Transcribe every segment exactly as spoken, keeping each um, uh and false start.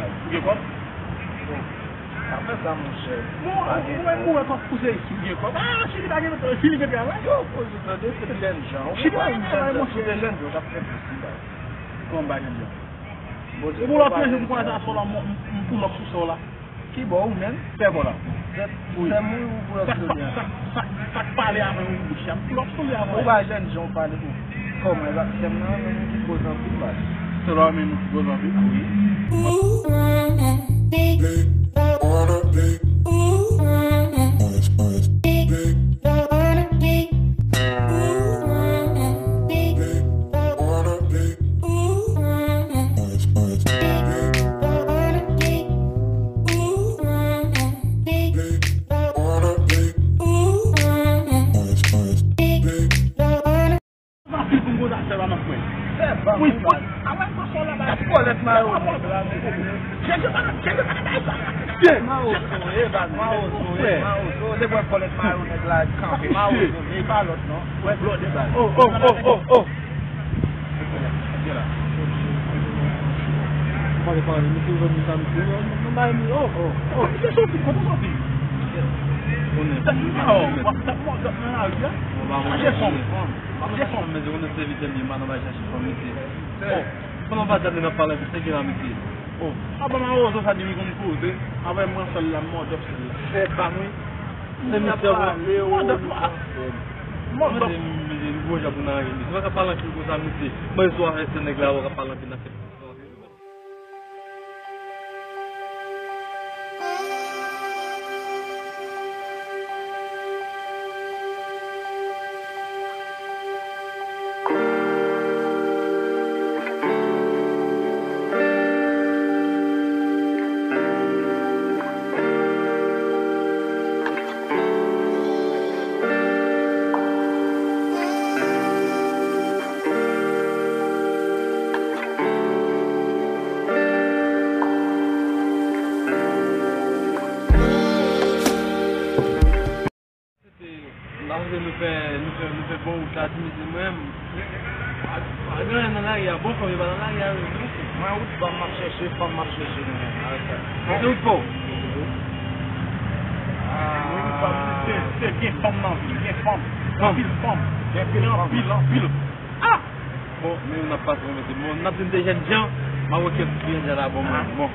baz. Ou gen kòb? Bon, pa fè sa, monchè. Bon, pa gen kòb. Mwen, mwen, kòb pouse isi, ou gen kòb. Ah, Chili pa gen, Chili gen travay. Yo, poze tande, se jèn jan. Chili pa gen travay, monchè. Se jèn jan k ap fè plis, baz. Kòman pa jèn jan? Bon, se pou lòt jou m kwè sa sou la, m, m, m pull up sou sa la. Ki bò ou menm? Fè bò la. Fè, wi. Fè mwen ou pou lòt sou li a. Sa, sa, sa k pale avè yon bouch, y ap pull up sou li avè. Ou pa jèn jan ou pale pou kòman e la, sè m nan, men moun ki koz anpil baz. Se la menm ki koz anpil, wi. Anpil pou m konn sa, sèlman m ap kwè. Wi, a wè m pa fò la ba. Kòlèt mayo nèg la, mesye. Jezi pa nan, Jezi pa nan bay sa. Mawozo, e baz, mawozo, e mawozo. Depi w wè kòlèt mayo nèg la kanpe, mawozo, e pa lòt non. Wè blòdè baz. Oh, oh, oh, oh, oh. Pale, pale, misye jwenn sa, misye, non, non, bay mi, oh, oh, oh. Misye soti, kote w soti? Konnen. Oh, w ap tap mòd nan lari a? Chache fanm. Chache fanm. Mesye, konnen se vite li, madan bay chache fanm, mesye. Oh, pandan w pa tande n ap pale anpil, se ki la, mesye. Oh, apa mawozo sa di li konn koze. Avè mwen sèl la, mòd ap sèl la. Se pa mwen. Se misye, mòd ap la. Mòd ap. Mesye, mesye, gwo jan pou n aranje, mesye. N pa ka pale anpil konsa, mesye. Mwen sou afè se nèg la, w ka pale anpil nan fè. N ap fè, nou fè, nou fè, nou fè bon wout la, ti mesye, mwen menm, pa, pa gen anyen nan lari a, bon fanm yo pa nan lari a, wi, non. Mwen wout fanm m ap chèche, fanm m ap chèche, mwen menm, avèk sa. Mwen se wout pa w. Ah. Mwen wout pa m, se, se gen fanm nan vil, gen fanm. Fanm. Anpil fanm. Gen anpil fanm. Anpil, anpil. Ah! Bon, men n ap pase bon, mesye. Bon, n ap di m te jèn jan, m ap wè kèk ti jèn jan la, bon, mwen, bon.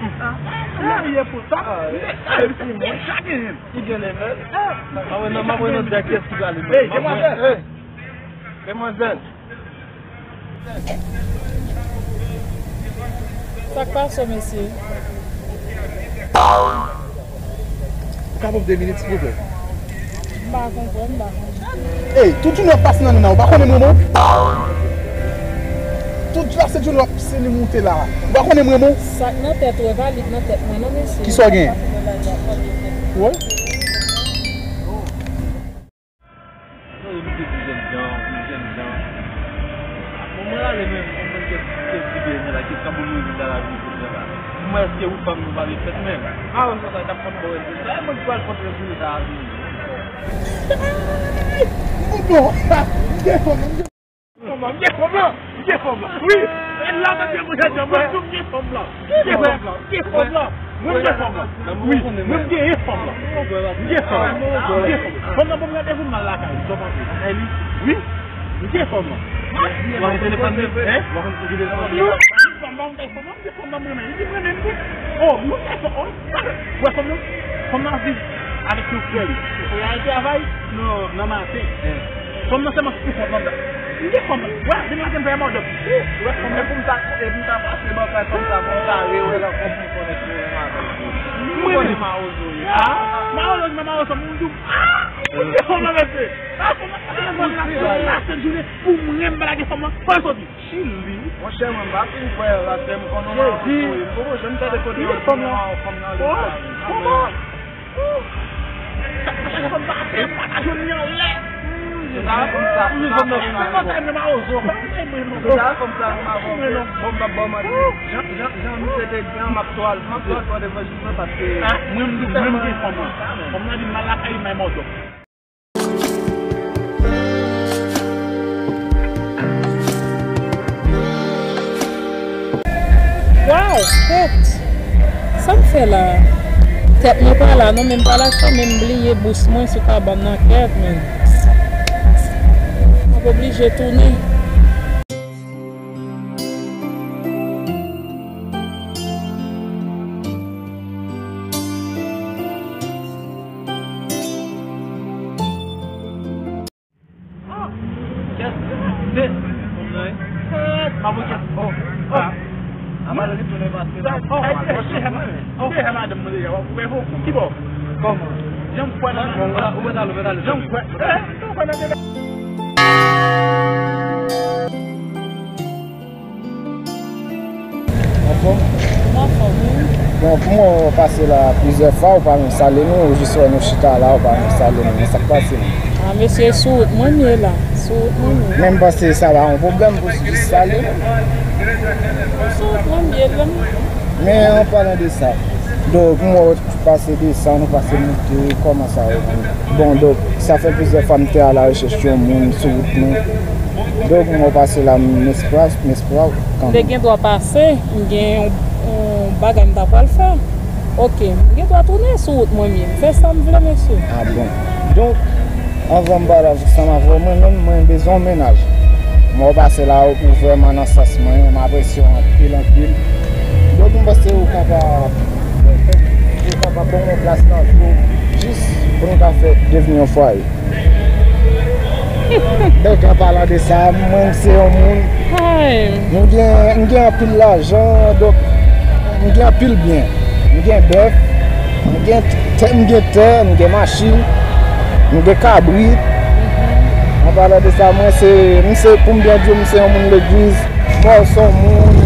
Ah, sa ye pou sa? Ah, eh, eh, mwen sa genyen. Ki gen leve? Ah, ah, wè, non, m ap wè nan dèyè kiyès ki prale, mwen. Hey, demwazèl! Hey, demwazèl! Sa k pase, mesye? Ou ka ban m de minit, silvouplè? M pa konprann, m pa konprann. Ey, tout jounen w ap pase nan nana, ou pa konnen m renmen w? Tout la se jounen w ap se li moute la. Ou pa konnen m renmen w? Sa k nan tèt ou, e pa li k nan tèt mwen, non, mesye. Kisa w genyen? Wi. Tande misye di jèn jan, di jèn jan. Bon, mwen ale men, mwen konn kèk, kèk ti bènye la, kèk kanboulou vin nan lavi kounye a la. Mwen, èske ou fanm nou pa vin fèt menm? A, mwen konsa, t ap konn bò èske sa, e mwen ki pral kontre pou sa a vini. Bon, bon, m gen fanm, m gen fanm la, m gen fanm la, m gen fanm la. Wi, e la, mwen gen fanm la. M gen fanm la, m gen fanm la. Mwen gen fanm la. Wi, mwen m genyen fanm la. M gen fanm la. M gen fanm la. Fanm nan ban m randevou m al lakay li, sa w panse? Wi, m gen fanm la. W ap rete telefòn li? Hein? W ap rete telefòn li? Non, fanm nan, m gen fanm nan, m gen fanm nan, m renmen. Li di m renmen m tou. Oh, nou fè sa, oh. Wè fanm nan? Fanm nan ap viv avèk yon frè li. Frè a al travay nan, nan maten. Fanm nan sèlman sou telefòn nan. M gen fanm, wè, depi maten m fè mòdòp. Ou wè fanm nan? E pou m ta, e pou m ta pase bò kay fanm sa, pou m ta rewè l ankò, pou m konnen si ou renmen avè l. Ou konnen mawozo ye. Ah, mawozo, men mawozo, m di w, ah, m gen fanm nan, mesye. Ah, fanm nan, fanm nan, fanm nan, fanm nan, fanm nan, pou m renmen bagay fanm nan, fò l soti. Chili. Monchè, mwen pa fin kwè, paske m konn yon mawozo, m poko janm tande kote yo di fanm nan, fanm nan, li pa. Kòman? Ou, sa, sa, sa, sa, sa, sa, sa, pa ka jwenn li anlè. Se pa konn sa, se pa konn sa. Se pa konn sa, se pa konn sa. Bon, m p ap ba w manti. Jan, jan, jan misye te di an, m ap twal, m ap twal twal devan jij lan paske. Ah, mwen, m di, mwen, m gen fanm nan. Fanm nan di m al lakay li, m bay mòdòp. Waw, kèt! Sa m fè la a? Tèt mwen pa la non, men m pa lage men m bliye bous mwen sou kabann nan, kèt, men m ap oblije tounen. Kèt, se, se, m ap wè kèt, oh, oh. Apa l retounen paske sa, oh, oh, se madanm mwen deja, w ap wè, oh, ki bò? Kòman? Jan m kwè nan, ou mèt ale, ou mèt ale. Jan m kwè, eh, ou kwè nan Anfòm? Anfòm, wi. Bon, pou mwen, w pase la plizyè fwa, ou pa menm salye nou, ou jis wè nou chita la, ou pa menm salye nou. Men sa k pase menm? Ah, mesye, sou wout mwen m ye la. Sou wout mwen m ye. Men m panse sa pa yon pwoblèm pou jis salye nou. Sou wout mwen m ye la. Men, an palan de sa, donk, pou mwen, pase desann, ou pase moute, kòman sa ye menm? Bon, donk, sa fè plizyè fwa m te alarechèch yon moun sou wout mwen. Donk, mwen pase la, m espwa, m espwa w kanmenm. M te gen dwa pase, m gen yon, yon bagay m ta pral fè. Oke, m gen dwa tounen sou wout mwen, m fè sa m vle, mesye. Ah bon. Donk, anvan m pale ansanm avè w, mwen menm, mwen bezwen yon mennaj. Mwen pase la, ou vrèman nan sans mwen, m apresye w anpil, anpil. Donk, m panse ou kapab, ou kapab ban m yon plas nan vi w, jis pou nou ka fè devni yon fwaye. Donk, an palan de sa, mwen, m se yon moun, m gen, m gen anpil lajan, donk, m gen anpil byen. M gen bèf, m gen tè, m gen tè, m gen machin, m gen kabrit. An palan de sa, mwen se, m se, pou m byen di w, m se yon moun legliz. Mwen se yon moun,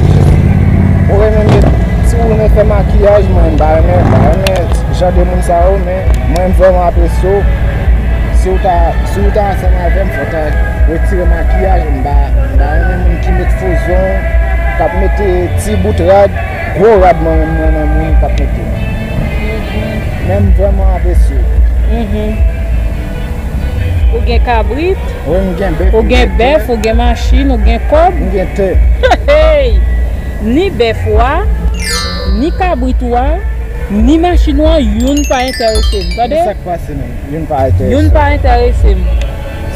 ou renmen met, si ou renmen fè makiyaj, mwen m pa renmen, m pa renmen jan de moun sa yo, men mwen m vrèman apresye w. Si w ta, si w ta ansanm avè m, fò w ta retire makiyaj, m pa, m pa renmen moun ki met fo zong, k ap mete ti bout rad, gwo rad mwen menm m renmen moun k ap mete. Men m vrèman apresye w. Ou gen kabrit, wi, m gen bèf, ou gen bèf, ou gen machin, ou gen kòb. M gen tè. Hey! Ni bèf ou a, ni kabrit ou a, ni machin ou a, youn pa enterese m, tande? Sa k pase menm? Youn pa enterese. Youn pa enterese m.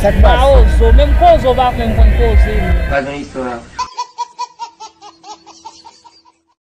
Sa k pase? Mawozo, menm koze w pa menm konn koze m. Pa gen istwa.